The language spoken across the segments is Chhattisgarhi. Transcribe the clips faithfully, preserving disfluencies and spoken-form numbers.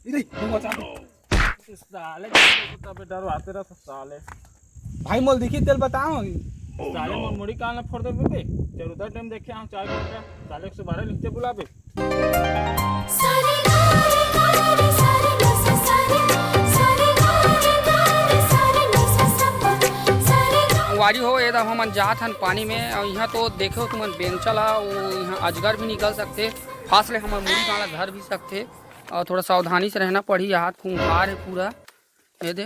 इधर ही, वो बचा दे। साले, तबे डरवाते रह साले। भाई, मोल दिखी तेल बताओ। साले, मोर मुड़ी कान ला फोड़ देबे बे। जरूरत टाइम देखे हम चार घंटा। साले, एक सौ बारह लिखते बुलाबे। संगवारी हो, ये दफ हमन जात हन पानी में, और यहाँ तो देखो तुमन बेंचल हा, वो यहाँ अजगर भी निकल सकथे, फांस ले हमर मुड़ी कान ला धर भी सकथे, और थोड़ा सावधानी से रहना पड़ही। हाथ खूंखार है पूरा, ये दे।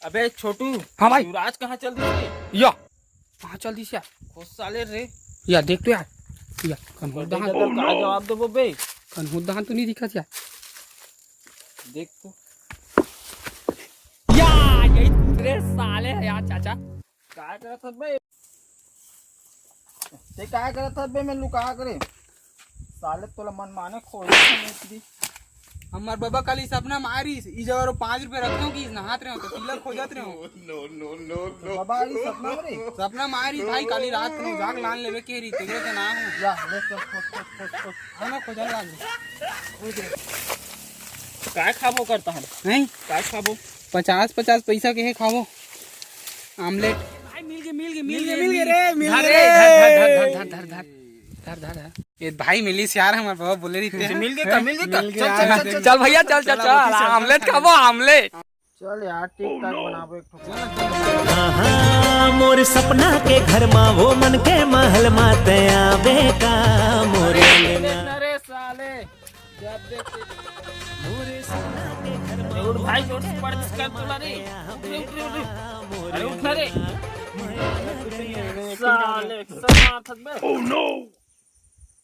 अबे छोटू, हाँ भाई। युवराज कहाँ चल दिस रे? या, कहाँ चल दिस यार? खोज साले रे। या, देख तो यार। या, कन्हू दहान। का जवाब देबो बे? कन्हू दहान तो नहीं दिखत यार। देख तो। या, यही कूद रे साले यार, चाचा। काय करत हस बे? ते काय करत हस बे, मैं लुका करे? साले तोला मन माने खोज नहीं दी। हमर बबा काली सपना मारिस, ई जगह रो पाँच रुपया रखत हूँ कि नहात रहे हो तो तिलक खोजत रहे हो। नो, नो, नो, नो। बबा, ई सपना रे? सपना मारिस भाई, काली रात को जाग लान लेवे के रही, तेरे तो ना हो। या, ले, चल, खोज, खोज, खोज, खोज। हाँ ना, खोजन लाग रही। काय खाबो करता हम? नहीं? काय खाबो? पचास, पचास पैसा के है खाबो। आमलेट। भाई, मिल गए, मिल गए, मिल गए, मिल गए रे, मिल गए रे। धर, धर, धर। ए भाई, मिलिस यार, हमर बाबा बोले रहिथे। मिल गए का, मिल गए का? मिल गए चल, यार। चल, चल, चल। चल भैया, चल, चल, चल, चल, ऑफिस चल, आमलेट चल। खाबो, आमलेट। चल यार, टिकटॉक बनाबो एक ठो। हाँ, हाँ, मोर सपना के घर मा, वो मन के महल मा तै आबे का, मोरे अंगना। अरे साले, जब देख मोरे सपना के घर मा, अरे उठ भाई, जोर से पड़, जिसका तोला रे। उठ रे, उठ रे, उठ रे। अरे उठ ना रे। साले, सब मार थक बे।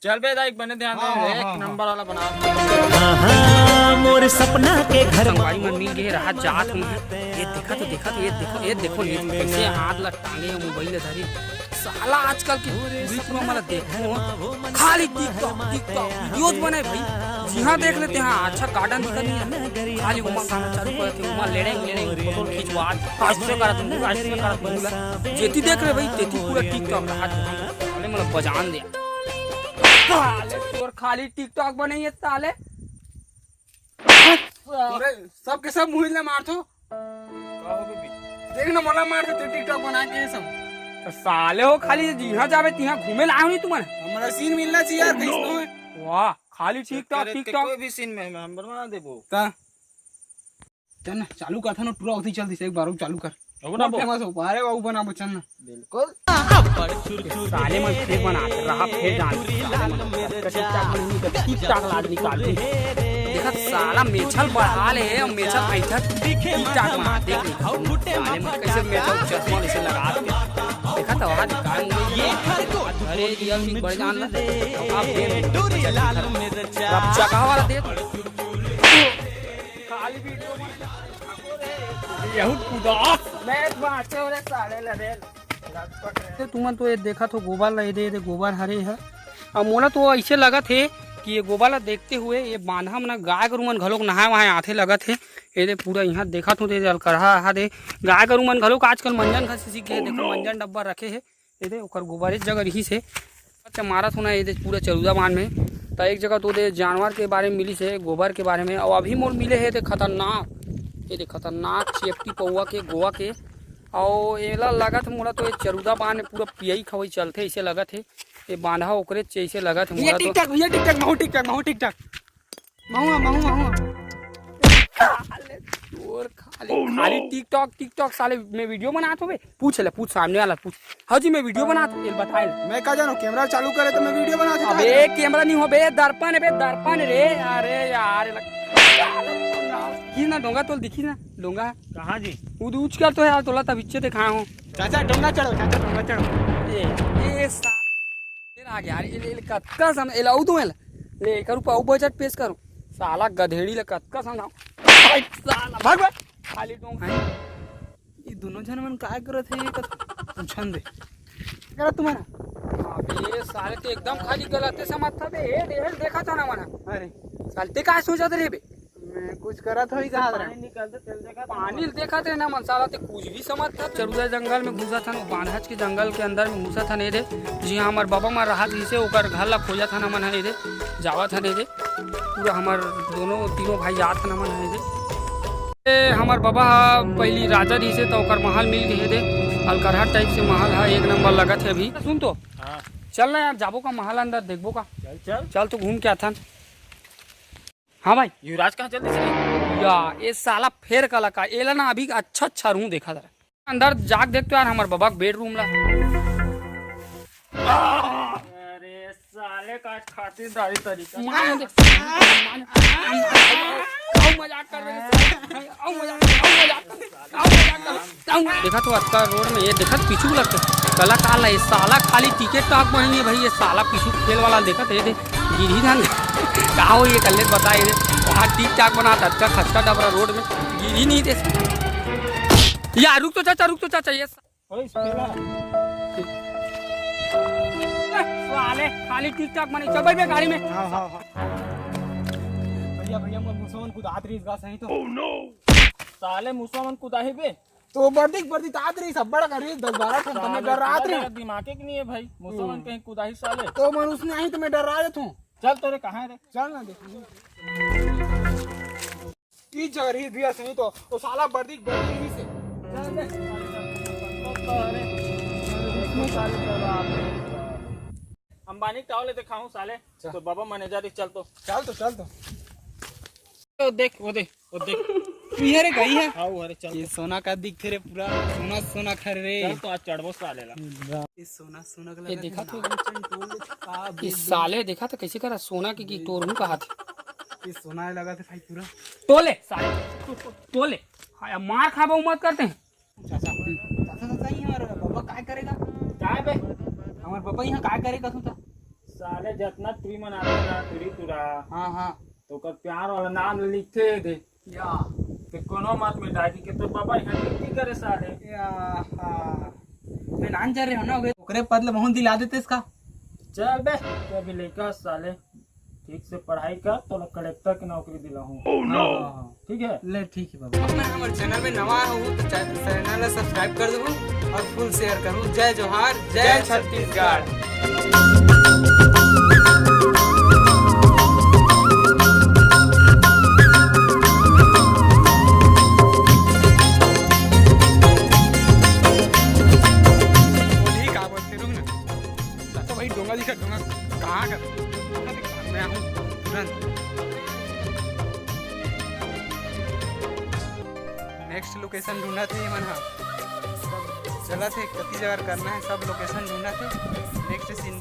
चल बे दाई, बने ध्यान दे, हाँ, हाँ, एक हाँ, नंबर वाला बना। हाँ, हाँ, मोर सपना के घर संगवारी मन मिल गए, राहत जात हूँ। ये देखा तो, देखा तो, ये देखो, ये देखो, ये कैसे हाथ ला टांगे हे, मोबाइल ला धरे। साला आजकल के बीच में मला देखो, खाली TikTok, TikTok, वीडियोज बनाए भाई। जी हाँ, देख लेते हैं, अच्छा गार्डन दिखा नहीं है, खाली उमा गाना चालू करते, उमा लेड़ेंग, लेड़ेंग, फोटो खिंचवा, ऐसे करत हूँ, ऐसे करत हूँ, जेती देख रहे भाई, तेती पूरा TikTok रहा। साले, मतलब, बजान दे। साले, तोर खाली TikTok बनई हे, साले। अरे, सबके सब मुहिल ने मारथो। का हो गए बे? देख ना, मोला मारथो, ते TikTok बना के ये सब। तो साले हो, खाली जिहाँ जाबे, तिहाँ घूमे ला आयो नहीं तुमन। हमारा सीन मिलना चाहिए यार, कैसे हो? वाह, खाली TikTok, TikTok। कोई भी सीन में हम बनवा देबो। का? चल ना, चालू कर था ना, टूरा होती चल दिस, एक बार और चालू कर। अब ना फेमस हो पा रहे बाबू, बना बचन ना। बिल्कुल। साले मन फेर बना रहा, फेर जान। साले मन कच्चा टिकटाक मन नहीं कर, टिकटाक लाज निकाल दी। देखा साला मेछल बढ़ा ले, हम मेछल ऐठा टिकटाक बना, देख ले। साले मन कैसे मेछल चश्मा ऐसे लगा दे। देखा तो आज काय ये अरे रियल भी बढ़ जान ला। अब देख, अब जगह वाला देख। खाली वीडियो में यहू उदास। मैं बाँचे हो रे साले लदे। ते तुमन तो ये देखत हो गोबर ला, ये दे, ये दे गोबर हरे ह। अब मोला तो ऐसे लगत हे कि ये गोबर ला देखते हुए ये बांधा म ना गाय गरू मन घलोक नहाए वहाए आथे लगत हे। ये दे पूरा यहाँ देखत हो, दे अलकरहा हा दे, गाय गरू मन घलोक आजकल मंजन घर से सीखे हे। देखो मंजन डब्बा रखे हे। ये दे, ओकर गोबर एक जगह रहिस हे। अच्छा, मारत होना ये दे पूरा चरुदा बांध में। त एक जगह तो दे जानवर के बारे में मिलिस हे, गोबर के बारे में। अउ अभी मोर मिले हे दे खतरनाक, ये दे खतरनाक चेपटी पौवा के, गोवा के। अउ एला लगत हे मोला तो ये चरुदा बांध में पूरा पियई खवई चलथे, ऐसे लगत हे। ये बांधा ओकरे जैसे लगत हे भैया मोला तो। टिकटॉक, भैया टिकटॉक, महू टिकटॉक, महू टिकटॉक। महुआ, महुआ, महुआ। साले तोर खाली, खाली TikTok, TikTok साले मैं वीडियो बनात होबे। पूछ ले, पूछ सामने वाला पूछ। हाँ जी, मैं वीडियो बनात हूँ, ये बताए ले। मैं का जानू, कैमरा चालू करे तो मैं वीडियो बनात हूँ। अबे कैमरा नहीं हो बे, दर्पण है बे, दर्पण रे। अरे यार, लग-, दिखी ना डोंगा, तोल दिखी ना डोंगा। कहाँ जी? वो दूज कर तो यार, तोला तब इच्चे दिखाया हूँ। चाचा डोंगा चढ़ो, चाचा डोंगा चढ़ो। ए, ए सा-, फिर आ गया यार, ये ले, ले, कतका समय, ये लाऊ तू, ले, ले, करू पाऊ बजट पेश करूँ। साला गधेड़ी ले कतका समझाऊँ। भाई, साला, भाग बे। खाली टोंग। हैं? ये दोनों झन मन काय करत हे, ये कत-, पूछन दे। करत तुम्हारा? अबे, साले, ते एकदम खाली गलते समझ था बे। ए, देहल देखा था ना मना। अरे। साले, ते काय सोचत रहे बे? मैं कुछ करत होई कहा रहा। पानी निकलते तेल देखा था। पानी देखा थे ना मन, साला ते कुछ भी समझ था। चरुदा जंगल में घुसा था ना, बांधच के जंगल के अंदर में घुसा था नहीं रे। जी हाँ, हमार बाबा मार रहा जिसे ओकर घर ला खोजा था ना मन है रे, जावा था नहीं रे। पूरा हमर दोनों तीनों भाई जात हन हमन हे दे। ए, हमर बबा ह पहिली राजा रहिसे त ओकर महल मिल गे हे दे। अलकरहा टाइप से महल ह, एक नंबर लगत हे अभी। सुन तो, हाँ। चल ना यार, जाबो का महल अंदर, देखबो का? चल, चल। चल तो घूम के आथन। हाँ भाई। युवराज कहाँ चल दिस रे? या, ये साला फेर कला का, एला ना अभी अच्छा अच्छा रूम देखा जरा। अंदर जाके देख तो यार, हमर बबा के बेडरूम ला। अरे साले का खातिरदारी तरीका। मार दे। आओ मजाक कर मेरे साथ। आओ मजाक, आओ मजाक, आओ मजाक कर। देखा तो अतका रोड में ये देखा तो पीछू लगते कलाकार ला, ये साला खाली टिकटॉक बनेंगे भाई, ये साला पीछू खेल वाला देखा तो ये दे गिरी ना। का हो ये कल्ले बताए रे, वहाँ टिकटॉक बना अतका खचका डबरा रोड में गिरी नहीं दे। या रुक तो चाचा, रुक तो चाचा, ये ओए, साला। साले, खाली टिकटॉक बने, चल बैठ बे गाड़ी में। हाँ, हाँ, हाँ। भैया, भैया, मोर मुसवा मन कुदात रहिस गा सही तो। साले, मुसवा मन कुदाही बे। तो बर्दी, बर्दी तात रहिस, सब बड़ा कर रहिस, दस बारह ठन, तमे साले, डर्रात रहिस। दिमागे के नहीं है भाई, मुसवा मन हम्म। कहीं कुदाही साले। तो मन उसने आई, तमे डर्रा देत हूँ। चल तोरे कहाँ है रे? चल ना देख। ई जगह रही दिया सही तो, ओ साला बर्दी, बर्दी रही से। अंबानी टावले देखाऊं साले। चल। तो बाबा मैनेजर ही चल तो। चल तो, चल तो। ओ देख, ओ देख, ओ देख। तू ये रे गई है? हाँ, वो रे, चल ये तो। सोना का दिख रे पूरा, सोना, सोना खर रे। चल तो आज चढ़बो साले ला। ये सोना, सोना का ये लगा देखा था तो। नाम चंटोल का ये बेबे। साले देखा तो कैसे करा सोना की, की तोर हूँ कहा था। ये सोना लगा था भाई पूरा। तोले साले, तोले। हाँ, मार खाबो मत करते हैं। चाचा, चाचा, चाचा, ये हमारे पापा काय करेगा? काय बे? हमारे पापा यहाँ काय करेगा तू तो? साले जतना तुरी मन आते ना, तुरी तुरा। हाँ, हाँ। तो ओकर प्यार वाला नाम लिखे दे। या। ते कोनो मत मिटाई के तो पापा यहाँ ड्यूटी करे साले। या, हाँ। मैं नान जा रहे हो ना, ओकरे पद ले महूं दिला देते इसका। चल बे, तू अभी लइका साले। ठीक से पढ़ाई कर, तोला कलेक्टर की नौकरी दिलाहूँ। Oh no! हाँ, हाँ, हाँ। ठीक है? ले, ठीक है बाबा। अपना हमारे चैनल में नवा हो तो चै-, चैनल ला सब्सक्राइब कर दो और फुल शेयर करो। जय जोहार, जय जय छत्तीसगढ़। बोलही का बोलथे, रुक ना। तो भाई डोंगा दिखा, डोंगा कहाँ का? मैं हूँ तुरंत। नेक्स्ट लोकेशन ढूंढत हे मन हा। चलत हे, कति जगह करना है, सब लोकेशन ढूंढत हे। Next scene